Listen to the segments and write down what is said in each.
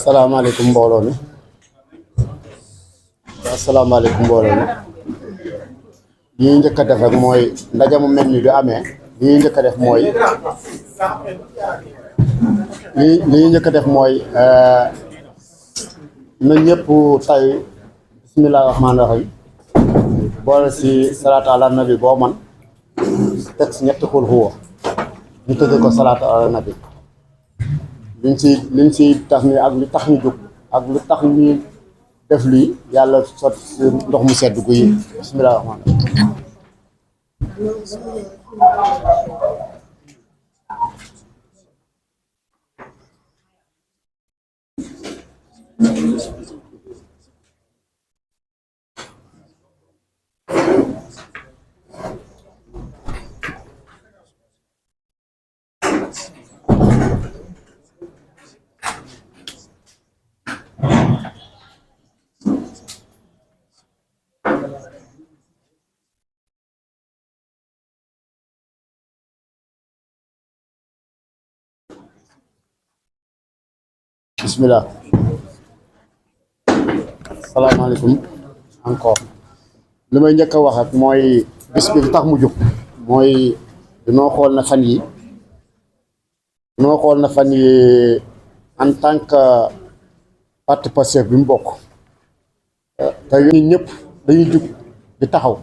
asalaamaaleykum mbooloo mi asalaamaaleykum mbooloo mi li ñuy njëkk a def rek mooy ndaje mu mel ni du amee li ñuy njëkk a def mooy na ñëpp tay bisimilah rahmaani rahim boole si salaatu ala nabi boo man teg si ñetti xul xuwa ñu tëgg ko salaatu ala nabi liñ si tax ni ak li tax ñu jóg ak lu tax ñu def lii yàlla sot si ndox mu sedd gu yi bisimilah rahmaani rahim bismillah salaamaaleykum encore li may njëkk a wax ak mooy bis bi tax mu jóg mooy dinoo xool na fan yi en tant que parti Pastef bi mu bokk te ñun ñëpp dañuy jug di taxaw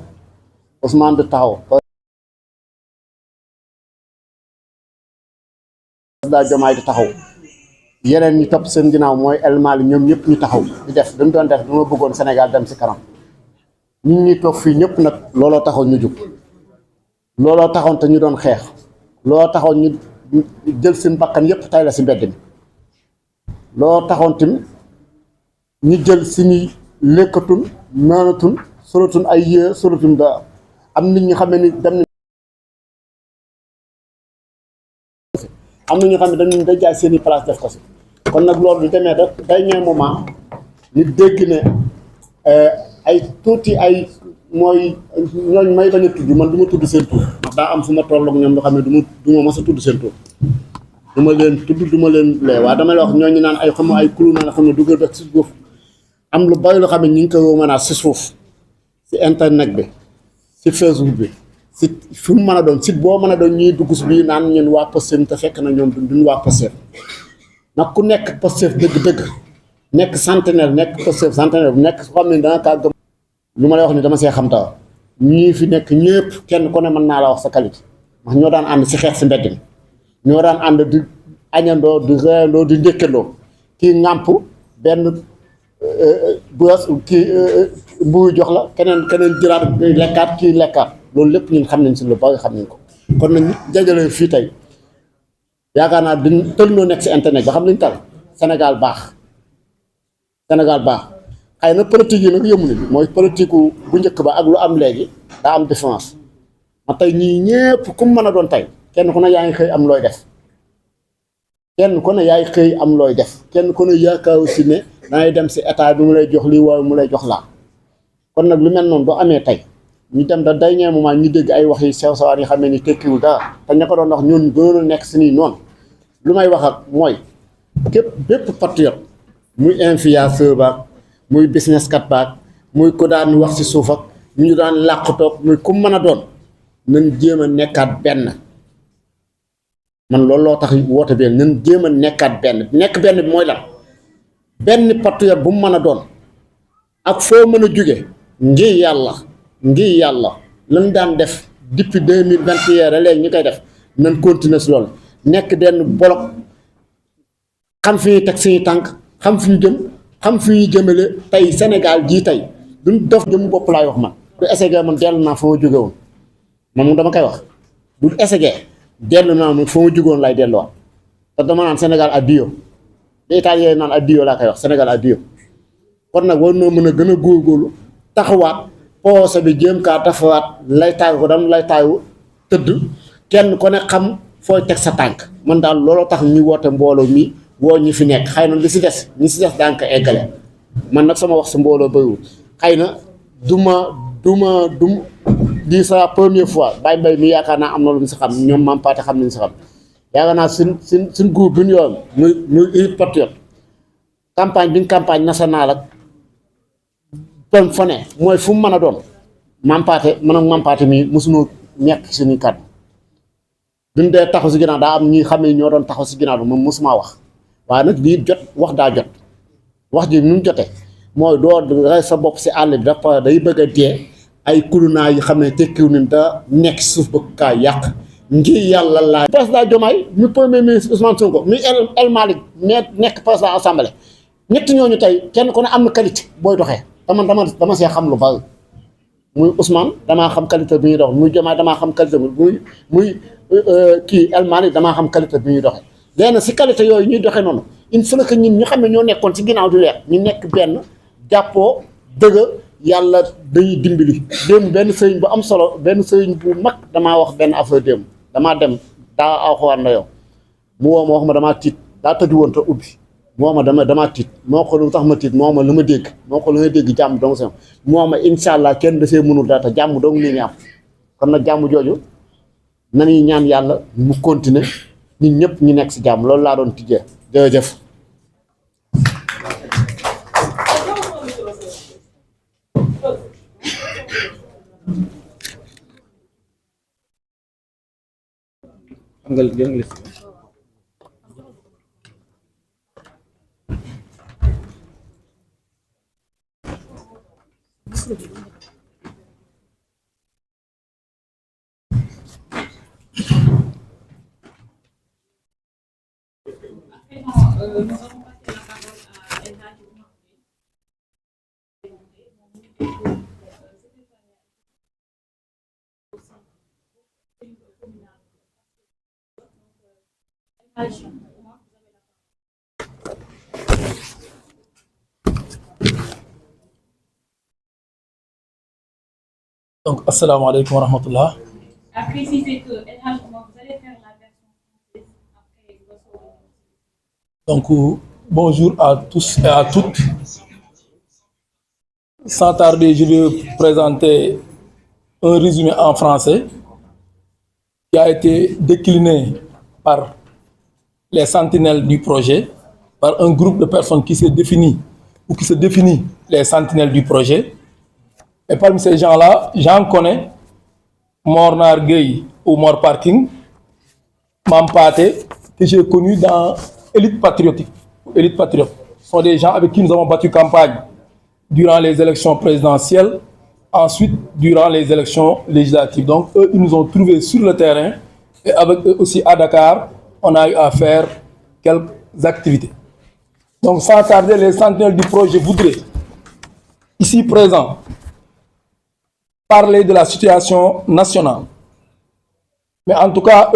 Ousmane di taxaw président Diomaye di taxaw yeneen ñi topp seen ginnaaw mooy élément li ñoom ñëpp ñu taxaw di def dañu doon def dama bëggoon Sénégal dem si kanam ñun ñi toog fii ñëpp nag looloo taxoon ñu jóg looloo taxoon te ñu doon xeex looloo taxoon ñu jël seen bakkan yëpp tay la si mbedd mi looloo taxoon tamit ñu jël suñuy lekkatun naanatun solatun ay yée solatun da am nit ñi xam ne ni dem na am na ñoo xam ne dañu day jaay seen i place def ko si kon nag loolu du demee rek dernier moment ñu dégg ne ay tuuti ay mooy ñooñ may bañ a tudd man du ma tudd seen tur ndax daa am fu ma toll ak ñoom loo xam ne du ma mës a tudd seen tur du ma leen tudd du ma leen lee waaye damay wax ñooñu naan ay xam ay kulu na xam ne dugal rek si suuf am lu bari loo xam ne ñu ngi koy mën a si suuf si internet bi si Facebook bi si fu mu mën a doon site boo mën a doon ñuy dugg si bii naan ñun waa Pastef te fekk na ñoom duñ waa Pastef nag ku nekk Pastef dëgg-dëgg nekk centenaire nekk Pastef centenaire bu nekk su xam ne danga kaa gëm lu ma lay wax ni dama see xam taw ñii fi nekk ñëpp kenn ku ne mën naa la wax sa qualité ndax ñoo daan ànd si xeex si mbedd mi ñoo daan ànd di añandoo di reerandoo di ndékkandoo kii ŋàmp benn bës kii mbuy jox la keneen jëlaat lekkaat kii lekkaat loolu lépp ñun xam nañ si lu bari xam nañ ko kon nag jajale fii tey yaakaar naa duñ tël noo nekk si internet ba xam nañ tal Sénégal baax xëy na politique yi nag yëmu ni mooy politique bu njëkk ba ak lu am léegi daa am différence ma tey ñii ñëpp ku mu mën a doon tey kenn ku ne yaa ngi xëy am looy def kenn ku ne yaay xëy am looy def kenn ku ne yaakaaru si ne dangay dem si état bi mu lay jox lii waaye mu lay jox laa kon nag lu mel noonu doo amee tey ñu dem da dernier moment ñu dégg ay wax yi sew sawaan yi xam ne ni tekkiwul dara te ña ko doon wax ñun gënoon a nekk suñuy noonu lu may wax ak mooy bépp patriote muy influenceur baag muy business kat baag muy ko daan wax si suuf ak ñu daan làqtoog muy ku mën a doon nañ jéem a nekkaat benn man loolu loo tax woote bi nañ jéem a nekkaat benn nekk benn bi mooy lan benn patriote bu mu mën a doon ak foo mën a jóge ngir yàlla lañ daan def depuis 2021 léegi ñu koy def nañ continuer si loolu nekk benn bloc xam fi ñuy teg suñuy tànk xam fi ñu jëm xam fi ñuy jëmale tey Sénégal jii tey duñ dof jëm bopp laay wax man du essayé man dellu naa fa ma jóge woon man moom dama koy wax du essayé dellu naa man fa ma jóge woon lay delluwaat te dama naan Sénégal addio de italien naan addio laa koy wax Sénégal addio kon nag war noo mën a gën a góorgóorlu taxawaat poose bi jéem kaa tafawaat lay taayu ko dam lay taayu tëdd kenn ku ne xam fooy teg sa tànk man daal looloo tax ñu woote mbooloo mi woo ñi fi nekk xëy na li si des ñi si des daan ko eggale man nag sama wax si mbooloo bëriwul xëy na du lii sa première fois Baye Mbaye mi yaakaar naa am na lu mu si xam ñoom Mame Pathé xam nañu si xam yaakaar naa suñ groupe bi ñu yoon muy patriote campagne bi campagne nationale ak doon fa ne mooy fu mu mën a doon Mampaté man ak Mampaté mi mosuñu nekk suñuy kàddu duñ dee taxaw si ginnaaw daa am ñi xam ne ñoo doon taxaw si ginnaaw moom mosuma wax waaye nag lii jot wax daa jot wax ji nu mu jotee mooy doo rey sa bopp si àll bi dafa day bëgg a dee ay kulunaa yi xam ne tekkiw ni da nekk si suuf bëgg kaa yàq ngir yàlla laa président Diomaye mi premier ministre Ousmane Sonko mi El Malick nekk président assemblée ñett ñooñu tey kenn ku ne am na qualité booy doxee dama see xam lu bari muy Ousmane damaa xam qualité bi ñuy dox muy Diomaye damaa xam qualité muy kii El Malick damaa xam qualité bi ñuy doxee léegi si qualité yooyu ñuy doxee noonu il faut que ñun ñu xam ne ñoo nekkoon si ginnaaw di leer ñu nekk benn jàppoo dëgg yàlla dañuy dimbali démb benn sëriñ bu am solo benn sëriñ bu mag damaa wax benn affaire démb damaa dem daa axuwaan na yow mu woo ma wax ma damaa tiit daa tëju woon te ubbi mu wax ma damaa tiit moo ko lu tax ma tiit moo ma lu ma dégg moo ko lu nga dégg jàmm dong si mu wax ma incha allah kenn dafee mënul dara te jàmm dong li ñu am kon nag jàmm jooju nañuy ñaan yàlla mu continuer ñun ñëpp ñu nekk si jàmm loolu laa doon tijjee jërëjëf. Donc, assalamu alaikum wa rahmatullah. À préciser que El Hadj Omar, vous allez faire la version française après votre... Donc, bonjour à tous et à toutes. Sans tarder, je vais présenter un résumé en français qui a été décliné par les sentinelles du projet, par un groupe de personnes qui se définit ou qui se définit les sentinelles du projet. Et parmi ces gens-là, j'en connais Mornar Gueye ou Mor Parking, Mampaté, que j'ai connu dans Élite Patriotique. Élite Patriote. Ce sont des gens avec qui nous avons battu campagne durant les élections présidentielles, ensuite durant les élections législatives. Donc eux, ils nous ont trouvés sur le terrain et avec eux aussi à Dakar, on a eu à faire quelques activités. Donc sans tarder, les sentinelles du projet voudraient, ici présents, parler de la situation nationale. Mais en tout cas,